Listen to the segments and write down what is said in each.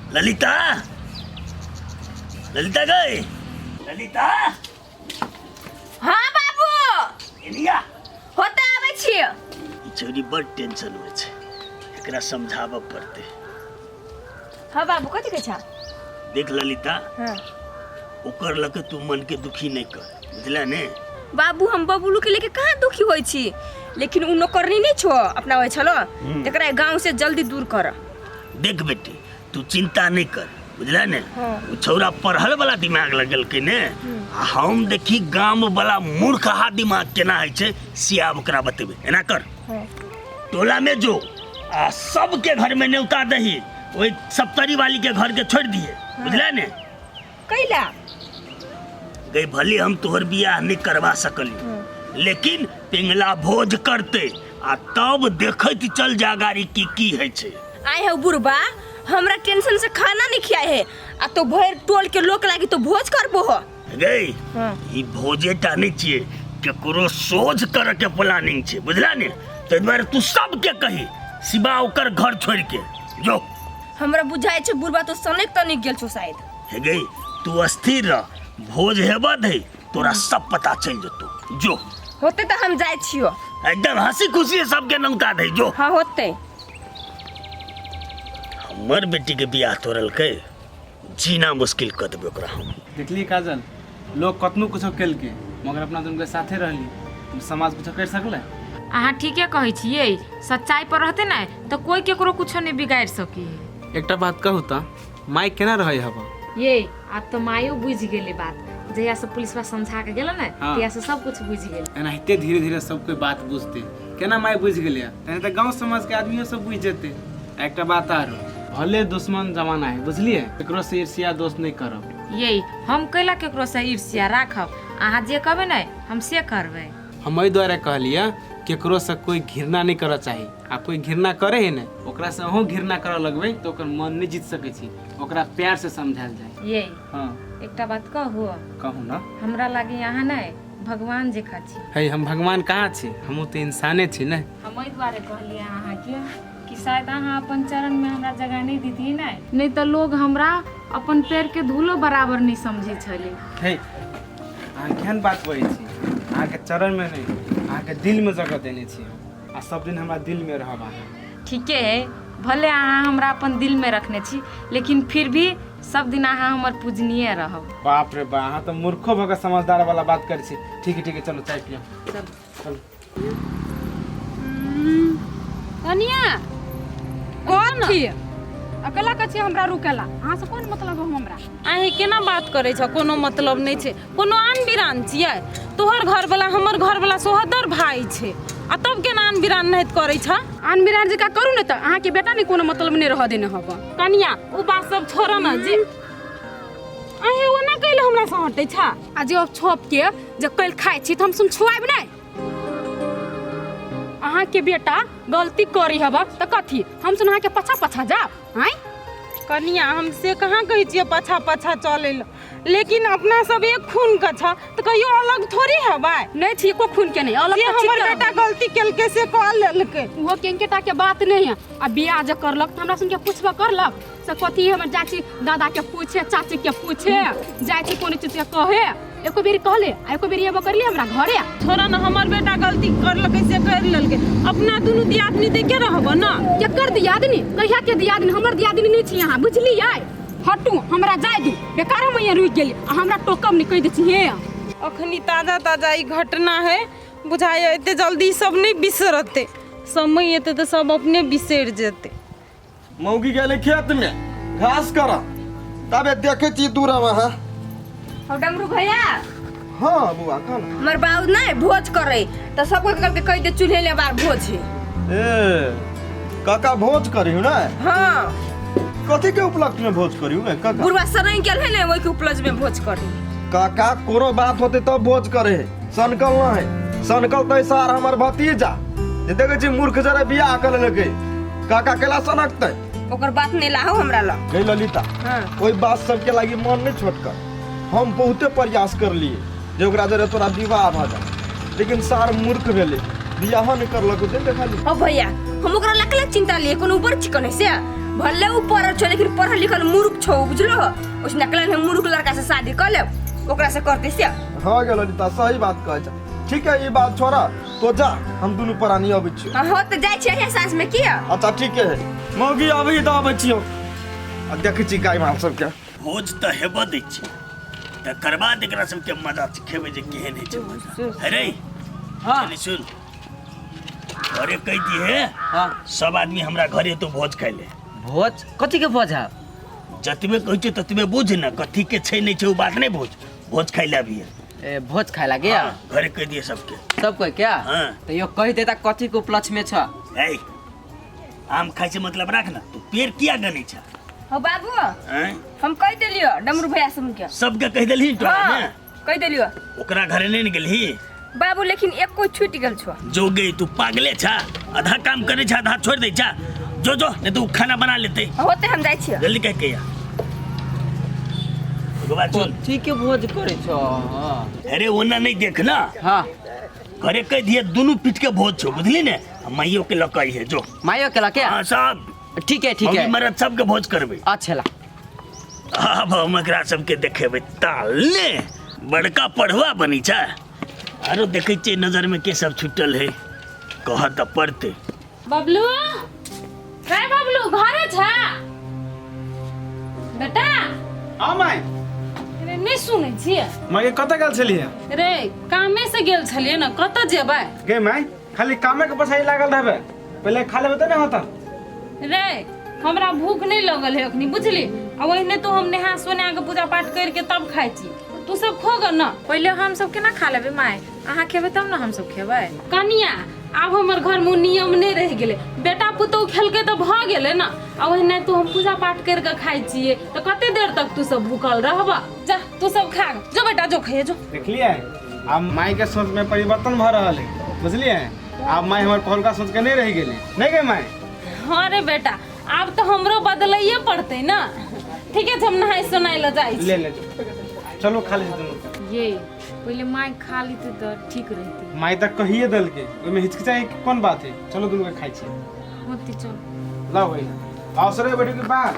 ललिता, ललिता गई, ललिता। हाँ बाबू। एनिया। होते आबै छी। ई छौरी बड़ टेंशन में छै, एकरा समझाबऽ पड़तै। हाँ बाबू, कथी कहै छा? देख ललिता, हाँ। ओकर लऽ के तू मन के दुखी नहीं कर, बुझले ने? बाबू, हम बबुलू के लेके कहाँ दुखी होइ छी, लेकिन उ नौकरनी नहीं छो अपना होइ छलो, तकरा गांव से जल्दी दूर कर। देख बेटी, तू चिंता नहीं कर, बुझले ने? हाँ। उ छौरा पढ़ल वाला दिमाग लगलकै ने, आ हम देखी गाम वाला मूर्खहा दिमाग केना होइ छै से आब ओकरा बतेबै। एना कर, हाँ। टोला में जो आ सबके घर में न्योता दही, ओहि सप्तरी वाली के घर के छोड़ दिए, बुझले ने? कैला? गई, भले हम तोहर बियाह नहीं करवा सकली, लेकिन पिंगला भोज करते आ तब देखैत चल जा गाड़ी की की है छै। आय है बुढ़बा, हमरा टेंशन से खाना नहीं खियाए है आ तो भर टोल के लोक लागी तो भोज करबो हो। गई, हाँ। ई भोजे टा नहीं छियै, केकरो सोझ करे के प्लानिंग छै, बुझला ने? ताहि दुआरे तू सबके कही सिवा ओकर घर छोड़ के जो। हमरा बुझाइ छै बुढ़बा तो सनक तनिक गेल छौ शायद। हे गई, तू अस्थिर रह, भोज हेबा दे, तोरा सब पता चल जतो, जो। होते तऽ हम जाइ छियो। एकदम हंसी खुशी सबके नौता दे, जो। हाँ, होते। हमर बेटी के बियाह तोड़लकै, जीना मुश्किल कऽ देबै ओकरा हम। देखली काजल, लोग कतनो कुछो केलकै मगर अपना दुनू के साथे रहली, समाज कुछो करि सकलै? अहाँ ठीके कहै छियै, सच्चाई पर रहते ने तऽ कोई केकरो कुछो नहीं बिगाड़ सकी है। एकटा बात कहू तऽ माय केना रहै हब? ये आब तऽ मायो बुझि गेलै बात, जहिया से पुलिसवा समझा के गेलै ने, हाँ। तहिया से सब कुछ बुझि गेलै। एनाहिते धीरे धीरे सब कोई बात बुझते। केना माय बुझि गेलै, तेना तऽ गाँव समाज के आदमियो सब बुझि जेतै। आ एकटा बात आरो, भले दुश्मन जमाना है, बुझलिए, केकरो से ईर्ष्या दोष नहीं करब। ये हम कैला केकरो से ईर्ष्या राखब? अहाँ जे कहबै ने हम से करबै। हम एहि दुआरे कहलियै, केकरो से कोई घृणा नहीं करऽ चाही, आ कोई घृणा करे है ने ओकरा से अहूँ घृणा करऽ लगबै तऽ ओकर मन नहीं जीत सकै छी, ओकरा प्यार से समझायल जाय। ये हाँ। एकटा बात कहू? कहू ना। हमरा लागे अहाँ नहि भगवान जेका छी। है, हम भगवान कहाँ छी? हमहूँ तऽ इंसाने छी ने। हम एहि दुआरे कहलियै अहाँके कि शायद अहाँ अपन चरणमे हमरा जगह नहि दितियै ने, नहि तऽ लोग हमरा अपन पैरके धूलो बराबर नहि समझै छलै। हे, अहाँ केहन बात बजै छी? अहाँके चरणमे नहि, अहाँके दिलमे जगह देने छी हम, आ सब दिन हमरा दिलमे रहब अहाँ। ठीके है, भले अहाँ हमरा अपन दिलमे रखने छी, लेकिन फिर भी सब दिन अहाँ हमर पूजनीय रहब। बाप रे बा, अहाँ तऽ मूर्खो भऽ कऽ समझदार वाला बात करै छी। ठीक है, ठीक है, चलो चाय पियब। चलू। चलू। कनिया, कथी अकेला कथी हमरा रुकेला? अहाँ से कोन मतलब हम हमरा? अहीं केना बात करै छ? कोनो मतलब नहि छै? कोनो आन बिरान छियै? तोहर घरवला हमर घरवला सोहदर भाई छै, आ तब केना आन बिरान नाहित करै छ? आन बिरान जकाँ करू ने तऽ अहाँके बेटा ने कोनो मतलब नहि रहऽ देने हब। कनिया, ओ बात सब छोड़ न, जे अहीं ओना कैले हमरा से हटै छ? आ जे छोप के जे कैल खाइ छी तऽ हम सुन छुआब नहि। अहाँके बेटा गलती करी हब तऽ कथी हम सुन अहाँके पछा पछा जाब आँय? कनिया, हम से कहाँ कहै छियै पाछा पाछा चलै लए, लेकिन अपना सब एक खून के छ तऽ कहियो अलग थोड़ी हेबै। नहि छी एको खून के नहि अलग। जे तऽ हमर ठीके बेटा गलती केलकै से कऽ लेलकै, ओहो केनके टा के बात नहीं है। आ बियाह जे करलक तऽ हमरा सुनके पूछबो करलक से कथी हमर चाची दादा के पूछे, चाची के पूछे जाइ छी, कोनो चीज के कहे? एको बेरी कहले आ एको बेरी एबो करली हमरा घरे? छोड़ा ने, हमर बेटा गलती करलकै से कर लेलकै, अपना दुनू दियादनी तऽ के रहब ने। केकर दियादनी? कहिया के दियादनी? हमर दियादनी नहीं छी अहाँ, बुझलियै? हटू, हमरा जाय दू। बेकार हम यहाँ रुकि गेली आ हमरा टोकब नहीं, कहि दै छी। हे, अखनी ताजा ताजा ई घटना है, बुझाइए एते जल्दी सब नहि बिसरतै, समय एतै तऽ सब अपने बिसरि जेतै। मौगी गेलै खेत में घास कर, तबे देखै छी दूर अहाँ। हो डमरू भैया। हाँ बुआ, कह ना। हमर बाबू नहीं भोज करे तो सबको करके कह दे चूल्हे ले बार भोज है। ए काका भोज करी ना? हाँ। कथी के उपलक्ष्य में भोज करी रे काका? बुढ़वा सनई गेल है ने, ओहि के उपलक्ष्य में भोज करी। काका, कोनो बात होते तब भोज करे है, सनकल ना है। सनकल तो सार हमर भतीजा जे देखै छी मूर्ख जरा बियाह कर लेलकै, काका केला सनकतै? ओकर बात नहीं लाहो हमरा लग। गई ललिता, हाँ। ओहि बात सबके लागी मन नहीं छोट कर, हम बहुते प्रयास कर लिए जे ओकरा जरे तोरा विवाह भऽ जाए, लेकिन सार मूर्ख भेलै, बियाह नहीं करलक। दे देखा ली। ओ भैया, हम ओकरा लकला चिंता लिए कोनो ऊपर चिकन है से भले उ पढ़ल छौ लेकिन पढ़ल लिखल मूर्ख छौ, बुझलो? उसने कहलन हम मूर्ख लड़का से शादी कर लेब, ओकरा से करते से। हाँ गे ललिता, सही बात कहै छ। ठीक है, ई बात छोड़ा, तो जा, हम दुनू प्राणी अबै छियौ। हाँ तऽ जाइ छियै अहिया साँझ में किया? अच्छा ठीक है मौगी, अभी तऽ अबै छियौ आ देखै छी गाय माल सबके। भोज तऽ हेबऽ दै छै, तकर बाद एकरा सबके मजा सिखेबै जे केहन होइ छै मजा। अरे हाँ। चली सुन, घरे कहि दिहे। हाँ। सब आदमी हमरा घरे तो भोज खाइ ले। भोज कथी के भोज है? जतबे कहै छै ततबे बुझ ने, कथी के छै नहि छै ओ बात नहि, भोज भोज खाइ ले अभी। ए भोज खाए लागे? हाँ, घरे कहि दिए सबके। सब कोई क्या? हाँ। तो यो कहि देता कथी के उपलक्ष्य में छ? ए आम खाइ से मतलब राख ना, तू पेड़ किया गनै छ? हो बाबू। आँय? हम कहि देलियो डमरू भैया सुन के। सबके कहि देलही तोरा? हाँ, ने कहि देलियो। ओकरा घरे नहि ने गेलही? बाबू, लेकिन एक कोई छूट गेल छो। जो गई, तू पागले छा, आधा काम करे छा आधा छोड़ दे छा। जो जो, नहीं तो उ खाना बना लेते। होते, हम जाइ छियो। जल्दी कह के आ। एगो बात सुन। कथी के भोज करे छ? अरे ओना नहीं देख ना। हाँ। घरे कह दिए दोनों पीठ के भोज छो, बुझली ने? आ माइयो के लकई है जो। माइयो के लके? हाँ सब। ठीक है ठीक है। मौगी मरद सबके भोज करबे। अच्छा ला। अब हम एकरा सबके देखेबै ताल ने, बड़का पढ़ुआ बनी छै। आरो देखै छियै नजर में के सब छुटल है, कह तऽ पड़तै। बबलू रे, बबलू घरे छ बेटा? हाँ माय। रे नहीं सुनै छियै? माय के कतऽ गेल छलियै? रे कामे से गेल छलियै ने, कतऽ जेबै? गे माय, खाली कामे के पछाड़ी लागल रहबै, पहिले खा लेबै तऽ नहि होता? रे हमरा भूख नहीं लगल है अखनी, बुझली? आ ओहिने तो हम नहा सोना के पूजा पाठ करके तब खाइ छी, तू सब खो ग न। पहिले हम सब केना खा लेबै माय? अहाँ खेबै तब ने हम सब खेबै। कनिया, आब हमर घर में नियम नहीं रह गेलै, बेटा पुतोह खेलकै तऽ भऽ गेलै ने। आ ओहिने तो हम पूजा पाठ करके खाइ छियै, तऽ कते देर तक तू सब भूखल रहबा? जा तू सब खा, जो बेटा जो खाइए जो। देखलियै, आब माय के सोच में परिवर्तन भऽ रहल है, बुझलियै? आब माय हमर पहिलुका सोच के नहीं रहि गेलै, नहीं गे माय? हाँ रे बेटा, आब तऽ हमरो बदलैये पड़तै ने। ठीके छै, हम नहाय सोनाय लए जाइ छी। ले ले, चलो खा ले दुनू। ये पहिले माय खा लेते तऽ ठीक रहते। माय तऽ कहिए देलकै, ओहिमे हिचकिचाइ के कोन बात है? चलो दुनू के खाइ छी। होती, चल। लाओ भैया, अवसरे बैठे के बाद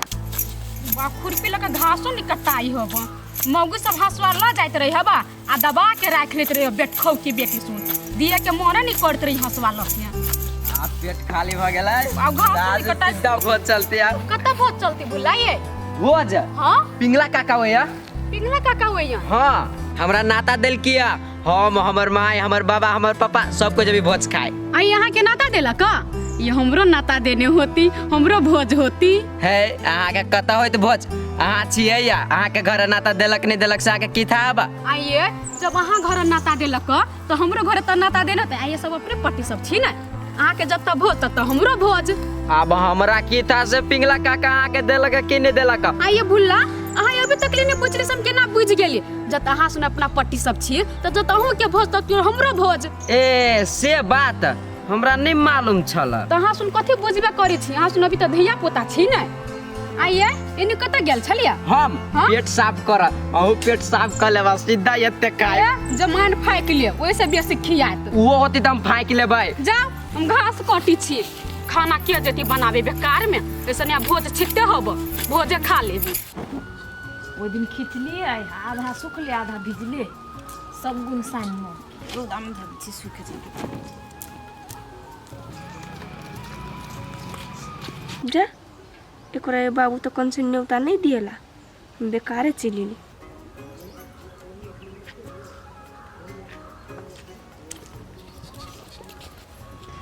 बा खुरपी लऽ के घासो नहीं कटाई हब। मौगी सब हंसुआ लऽ जाइत रही हबा आ दबा के राखि लैत रही। बेटखौ की बेटी सुन दिए के मोने नहीं करत रही हंसुआ लऽ के। आब पेट खाली भ गेलै। आब घास नहीं कटाई। सीधा भोज चलते आब। कतऽ भोज चलती बुलाइए? भोज? हाँ। पिंगला काका होया। पिंगला काका होइया? हाँ, हमरा नाता देलकिया, हम हमर माय हमर बाबा हमर पापा सबको जब भोज खाए। आ यहाँ के नाता देलक? ये हमरो नाता देने होती, हमरो भोज होती। है अहाँ के कतऽ होइत भोज? अहाँ छियै या अहाँ के घर नाता देलक नहीं देलक से अहाँ के की था बा? आइए जब अहाँ घर नाता देलक तो हमरो घर तऽ नाता देने होते। आइए सब अपने पट्टी सब छी ने, अहाँ के जब तक भोज तब तक हमरो भोज। अब हमरा की था से पिंगला काका अहाँ के देलक की नहीं देलक? आइए भुल्ला, अहाँ अभी तक ले नहीं पूछले, हम केना बुझि गेली? जब अहाँ सुन अपना पट्टी सब छी तऽ जब अहूँ के भोज तब हमरो भोज। ए से बात हमरा नहीं मालूम छल। तऽ अहाँ सुन कथी बुझबे करै छी? अहाँ सुन अभी तऽ धिया पोता छी ने। आइए एने कतऽ गेल छलियै? हम हाँ? पेट साफ कर, अहूँ पेट साफ कर लेबा, सीधा एते खाय। ए, जमान फाकि ले, ओहिसँ बेसी खियात। उहो होती तऽ हम फाकि लेबै। जाउ, हम घास काटी छी, खाना के जेती बनाबे बेकार में, ऐसे नया भोज छिकते हब, भोजे खा लेबी। ओहि दिन खिचलियै, आधा सुखले आधा भिजले, सब गुण सानिमे रौदामे धऽ दै छियै, सुखि जेतै। जा एकरा ये बाबू तो कौन से न्योता नहीं दिएला, हम बेकारे चली ली।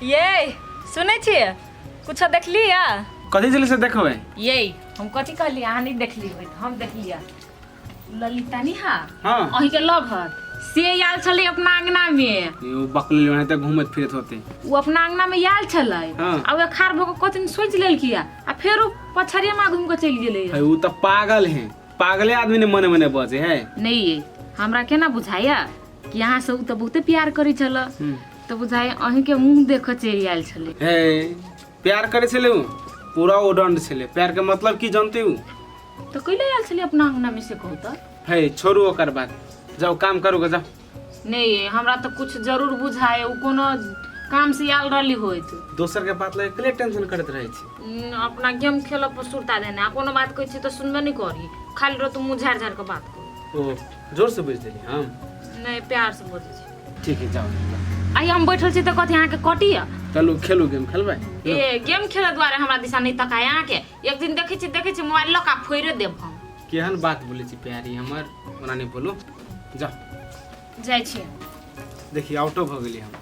ये सुनै छियै, कुछो देखलियै? कथी छलै से देखबै? ये हम कथी कहलियै? अहाँ नहीं देखली होइत, हम देखलियै। ललिता नी हा? हाँ। अहीं के लव हत से आयल छलै अपना अंगना में। ओ बकली ओनाहिते घूमैत फिरैत होते। ओ अपना अंगना में आयल छलै। हाँ। आ ओ खार भऽ कऽ कथी सोचि लेलकै आ फेर ओ पछड़िया में घूमि कऽ चलि गेलै। है उ तऽ पागल है, पागले आदमी ने मने मने बजे है। नहीं ये हमरा केना बुझाया कि अहाँ से उ तऽ बहुते प्यार करै छल, तऽ बुझाय अहीं के मुंह देख चलि आयल छलै। हे प्यार करै छलै उ, पूरा उदंड छलै। प्यार के मतलब की जानते उ? तऽ कैले आयल छलै अपना अंगना में से कहू तऽ? हे छोड़ू ओकर बात, जाओ काम करू के जाओ। नहीं हमरा तऽ कुछ जरूर बुझाय उ कोनो काम से आयल रहली होइत। दोसर के बात लगे के टेंशन करत रहै छी। अपना गेम खेलऽ पर सुरता देने आ कोनो बात कहै छी तऽ सुनबे नहि करी खाली रह तू मुँह झाड़ि झाड़ि कऽ बात करू ओ जोर से बुझि देली हम नहि प्यार से बजै छी ठीक है जाओ आइ हम बैठल छी तऽ कथी अहाँके कटिया चलू खेलू गेम खेलबै ए गेम खेलै दुआरे हमरा दिशा नहि तकाय अहाँके एक दिन देखै छी देखै छी मोबाइल लऽ कऽ फोड़ि देब हम केहन बात बोलै छी प्यारी हमर ओना नहि बोलू जाओ जाइ छी देखी आउटो भऽ गेली हम।